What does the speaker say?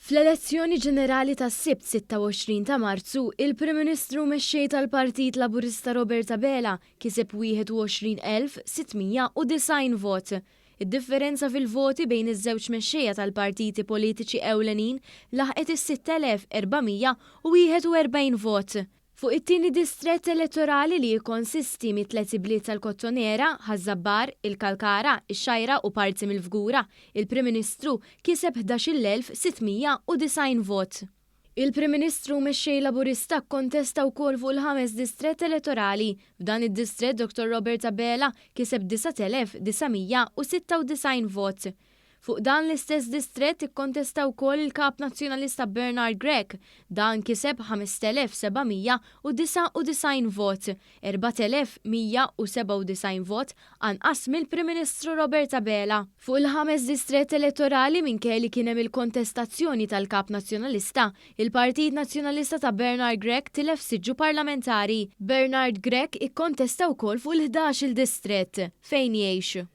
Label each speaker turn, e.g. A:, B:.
A: Fl-elezzjoni ġenerali tas-Sibt 26 ta' Marzu, il-Prim Ministru u Mexxej tal-Partit Laburista Robert Abela kiseb 21,690 vot. Id-differenza fil-voti bejn iż-żewġ mexxejja tal-partiti politiċi ewlenin laħqet is-6,441 vot. Fuq it-tieni distrett elettorali li jikkonsisti mit-tliet ibliet tal-Kottonera, Ħaż-Żabbar, il-Kalkara, ix-Xgħajra u parti mill-Fgura, il-Prim Ministru kiseb 11,690 vot. Il-Prim Ministru u Mexxej Laburista kkontesta wkoll fuq il-ħames distrett elettorali. F'dan id-distrett Dottor Robert Abela kiseb 9,996 vot. Fuq dan l-istess distrett ikkontesta wkoll il-Kap Nazzjonalista Bernard Grech. Dan kiseb 5,799 vot, 4,197 vot anqas mill-Prim Ministru Robert Abela. Fuq il-ħames distrett elettorali minkejja li kien hemm il-kontestazzjoni tal-Kap Nazzjonalista, il-Partit Nazzjonalista ta' Bernard Grech tilef siġġu parlamentari. Bernard Grech ikkontesta wkoll fuq il-ħdax-il distrett fejn jgħix.